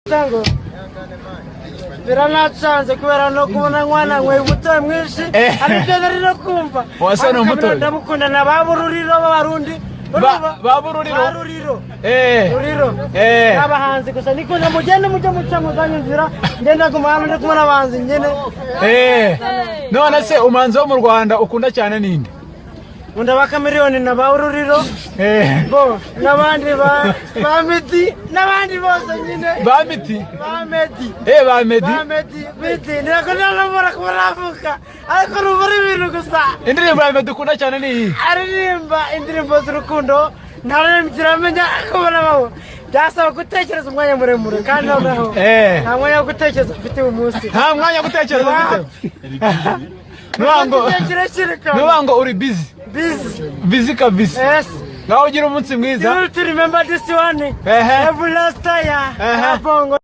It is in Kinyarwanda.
Ngo biranacanze kubera no kubona nkwananyweye umutobe mwinshi. Aribyo nari no kumva. Wasa ni Ariko umutobe. Ndamukunda na ba Bururiro b'Abarundi. Ba Bururiro? Ba Ruriro. Ruriro. N'abahanzi gusa nikunda, mugende mujye muca muzanye nzira, ngenda guma hano ndi kumwe n'abahanzi nyine. None se umuhanzi wo mu Rwanda ukunda cyane ninde? Nkunda ba Chameleone na ba Ruriro. Bo n'abandi ba Midi n'abandi bose nyine. Ba Miti? Ba Medi. Ba Medi. Ba Medi, Midi ntabwo ntanamubona kuba navuka, ariko numva ari ibintu gusa. Indirimbo ya Medi ukunda cyane ni iyi? Aririmba indirimbo z'urukundo, ntaramenya kubona baho byasaba gutekereza umwanya muremure, kandi noneho nta mwanya wo gutekereza mfite uyu munsi. Nta mwanya wo gutekereza ufite. Nuvuga ngo Igihe kirekire kandi. Nuvuga ngo uri busy. Busy. Busy kabisa. Yes. Ngaho ugira umunsi mwiza. You will to remember this one. Ehe. Every last year. Ehe. Bongo.